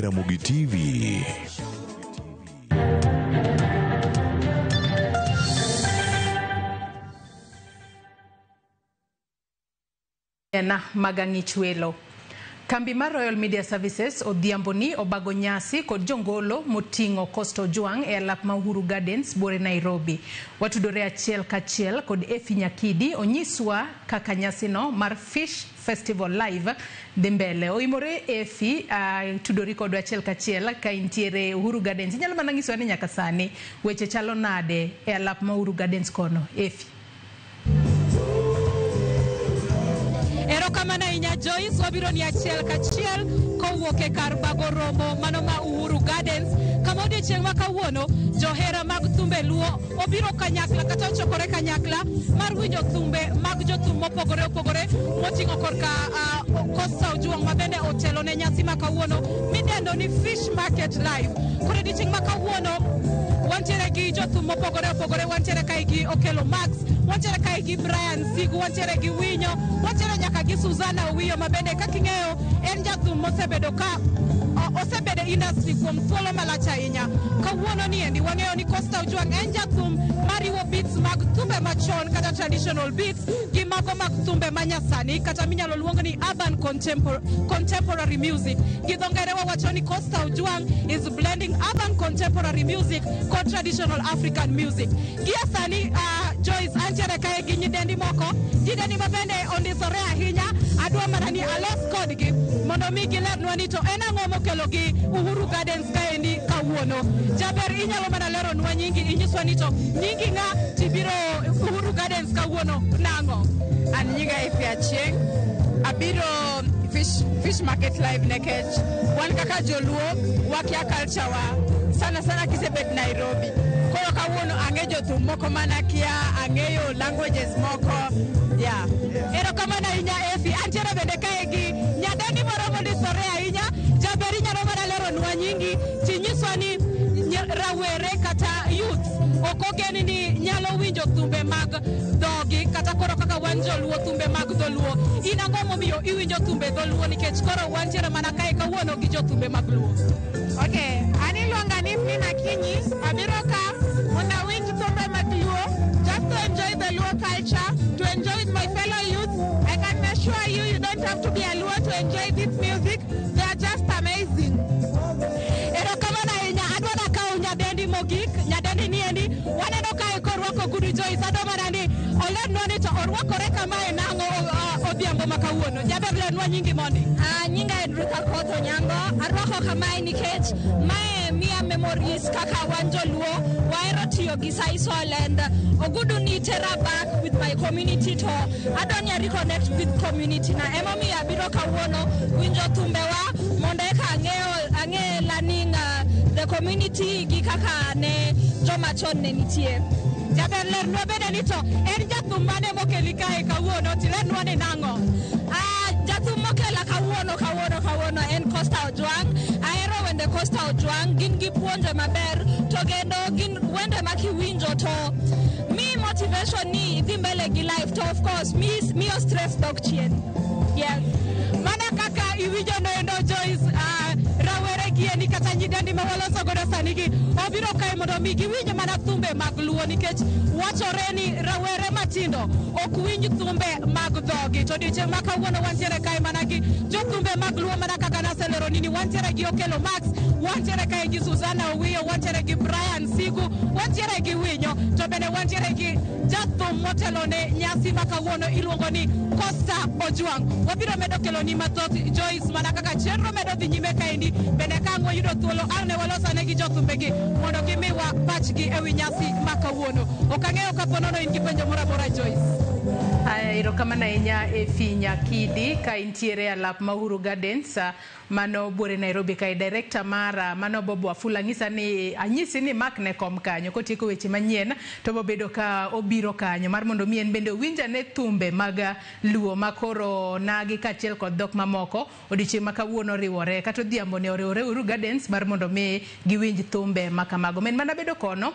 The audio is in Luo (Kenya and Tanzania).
Ramogi TV. Na magang'ich welo. Kambi mar Royal Media Services odhiambo ni obago nyasi kod jongolo moting'o Costa Ojwang' e alap ma Uhuru Gardens buore Nairobi. Watudore achiel kachiel kod Effie Nyakidi onyiswa kaka nyasino mar Fish Festival Live dhi mbele. Oimore Effie, tudori kodwa achiel kachiel ka intiere Uhuru Gardens. Inyalo mana nyisowa ni nyaka sani weche chalo nade e alap ma Uhuru Gardens kono, Effie? Erokamano ahinya Joyce, wabiro ni achiel kachiel kowuok e kar bago romo mano ma Uhuru Gardens, kama odiechieng' ma kawuono johera mag thumbe luo obiro kanyakla kata ochokore kanyakla mar winjo thumbe mag jothum mopogore opogore moting'o korka Costa Ojwang' ma bende otelo ne nyasi ma kawuono midendo ni Fish Market Live. Koro odiechieng' ma kawuono wantiere gi jothum mopogore opogore, wantiere kae gi Okello Max, wantiere kae gi Brian Sigu, wantiere gi Winyo, wantiere nyaka gi Suzanna Owiyo ma bende kaka ing'eyo en jathum mosebedo ka osebedo e industry kuom thuolo malach ahinya. Kawuono ni endi wang'eyo ni Costa Ojwang' en jathum mariwo beats mag thumbe machon kata traditional beats gi mago mag thumbe manyasani kata minyalo luong ni urban contemporary music. Gi dho ngere wawacho ni Costa Ojwang' is blending urban contemporary music kod traditional African music. Gi sani Joyce antiere kae gi nyidendi moko, nyidendi ma bende ondisore ahinya, adwa mana ni alos kodgi mondo mi gilernwa ni to en ang'o mokelo gi Uhuru Gardens kaendi kawuono. Jaber, inyalo mana leronwa nyingi, inyiswa ni to nyingi ng'a tibiro Uhuru Gardens kawuono nang'o? An nyinga Effie Achieng', abiro Fish Market Live nikech wan kaka joluo wakia culture wa sana sana kisebet Nairobi. Koro kawuono ang'e jothum moko mana kia, ang'eyo languages moko. Yeah. Erokamano ahinya Effie. Antiere bende kae gi nyadendi moro mondisore ahinya. Jaber, inyalo mana leronwa nyingi tinyiswa ni rawere kata youths ok ogen ni nyalo winjo thumbe mag dhogi kata koro kaka wan joluo thumbe mag dholuo. In ang'o momiyo iwinjo thumbe dholuo nikech koro wantiere mana kae kawuono gi jothumbe mag luo? Okay, an iluonga ni Mina Kinyi, abiro ka mondo awinj thumbe mag luo, just to enjoy the Luo culture, to enjoy with my fellow youth. I can assure you, you don't have to be a Luo to enjoy this music. They are just amazing. Erokamano ahinya. Adwa nakaw nyadendi mogik, nyadendi ni endi waneno kae korwako ogudu Joyce, adwa mana ni olernwa ni to orwakore kamae nang'o odhiambo ma kawuono. Jaber, lernwa nyingi mondi. Nyinga en Ruth Akoth Onyango. Arwako kamae nikech mae miya memories kaka wan joluo wahero tiyo gi sisal and ogudu ni tera back with my community to adwa ni a reconnect with community na emomiyo abiro kawuono winjo thumbewa mondo eka ang'e learning the community gi kaka ne joma chon ne nitie. Jaber, lernwa bende ni to en jathum mane mokeli kae kawuono tilernwa ni nang'o? Jathum mokela kawuono en Costa Ojwang'. Ahero wende Costa Ojwang', gin gi puonjo maber to kendo gin wende ma kiwinjo to mi motivation ni idhi mbele gi life to of course miyo stress dok chien. Yes. Mana kaka iwinjo noendo Joyce, rawere gieni kata nyidendi ma waloso godo sani gi obiro kae mondo mi giwinj mana thumbe mag luo nikech wachore ni rawere matindo ok winj thumbe mag dhogi. To odiechieng' ma kawuono wantiere kae mana gi jothumbe mag luo mana kaka naseleroni ni wantiere gi Okello Max, wantiere kae gi Suzanna Owiyo, wantiere gi Brian Sigu, wantiere gi Winyo, to bende wantiere gi jathum motelo ne nyasi ma kawuono iluongo ni Costa Ojwang'. Wabiro medo keloni mathoth Joyce mana kaka chenro medo dhi nyime kaendi, bende ka ang' wayudo thuolo ang' ne walosane gi jothumbegi mondo gimiwa pachgi ewi nyasi ma kawuono. Ok ang'eyo kapo nono in gi penjo moro amora Joyce. Aya, erokamano ahinya Effie Nyakidi ka intiere e alap ma Uhuru Gardens mano buore Nairobi kae. Director mara mano Bob Wafula ng'isa ni anyisi ni mak ne kom kanyo kotieko weche manyien to bobedo ka obiro kanyo mar mondo mi en bende owinj ane thumbe mag luo ma koro nagi kaachiel kod dhok mamoko odiochieng' ma kawuono oriwore kata odhiambo ne oriwore Uhuru Gardens mar mondo mi giwinj thumbe ma kamago. Men mana bedo kono